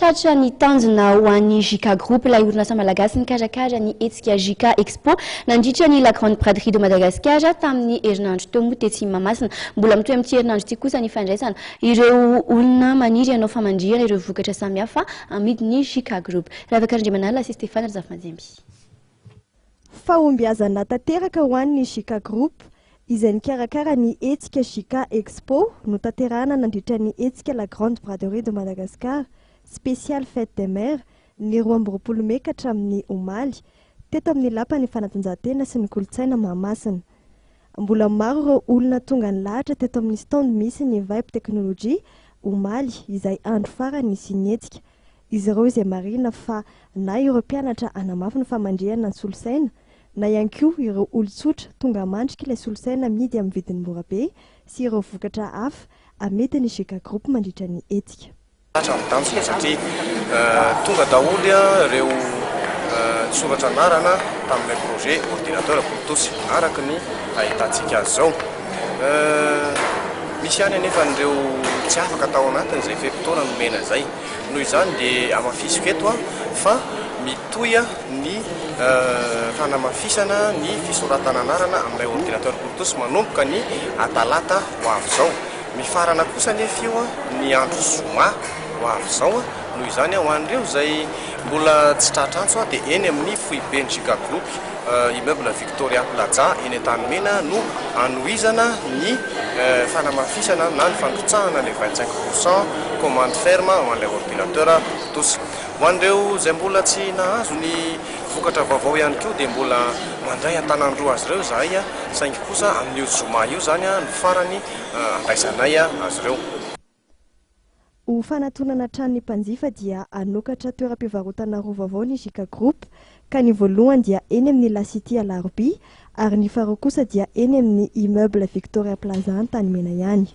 Tratra ny tanjona ho an'ny JK Group, ilay orinasa malagasy nikarakara ny hetsika JK Expo nandritra ny La Grande Braderie de Madagascar tamin'ny herinandro teo moa tetsy Mahamasina. Mbola mitohy amin'ity herinandro ity kosa ny fandraisana ireo olona maniry hanao famandrihana ireo vokatra samihafa amidin'ny JK Group. Ravaka Randriamanala sy Stéphane Razafimanjemby. Fahombiazana tanteraka ho an'ny JK Group, izay nikarakara ny hetsika JK Expo notanterahana nandritra ny hetsika La Grande Braderie de Madagascar, Spéciale Fête des Mères, ny 22 mey ka hatramin'ny omaly, teto amin'ny Lapan'ny fanatanjahantena sy ny kolontsaina Mahamasina. Mbola maro ireo olona tonga nilahatra teto amin'ny stand misy ny Vibe Technology omaly, izay andro farany nisian'ny hetsika. Izy ireo izay marihina fa na ireo mpianatra hanamafy ny famandrihana ny solosaina, na ihany koa ireo olon-tsotra tonga mandrika ilay solosaina amidy amin'ny vidiny mora be sy ireo vokatra hafa amidin'ny JK Group mandritra ny hetsika. Tratra ny tanjona satria tonga daholo ireo nisoratra anarana tamin'ilay projet ordinateur pour tous araka ny ahitantsika azy izao. Misy ihany anefa an'ireo tsy afaka tao anatin'izay fe-potoana nomena izay. Noho izany dia hamafisiko eto fa mitohy ny fanamafisana ny fisoratana anarana amin'ilay ordinateur pour tous manomboka ny atalata ho avy izao. Mifarana kosa anefa io ny andro zoma ho avy izao. Noho izany ho an'ireo izay mbola tsy tratra antso dia eny amin'ny foiben'ny Giga Group immeuble Victoria Plaza eny Antanimena no hanohizana ny fanamafisana na ny fandrotsahana ilay 25 % commande ferme ho an'ilay ordinateur pour tous. Ho an'ireo izay mbola tsy nahazo ny vokatra vaovao ihany koa dia mbola mandray an-tanan-droa azy ireo izahay saingy kosa amin'io zoma io izany no farany handraisanay azy ireo. Ho fanatonana hatrany ny mpanjifa dia hanokatra toeram-pivarotana roa vaovao ny JK Group ka ny voalohany dia eny amin'ny La City Alarobia ary ny faharoa kosa dia eny amin'ny Immeuble Victoria Plaza Antanimena ihany.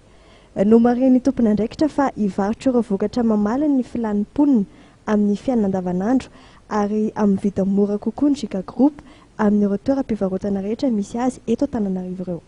Nomarihin'ny tompon'andraikitra fa hivarotra ireo vokatra mamaly ny filan'ny mponina amin'ny fiainana andavanandro ary amin'ny vidiny mora kokoa ny JK Group amin'ireo toeram-pivarotana rehetra misy azy eto Antananarivo ireo.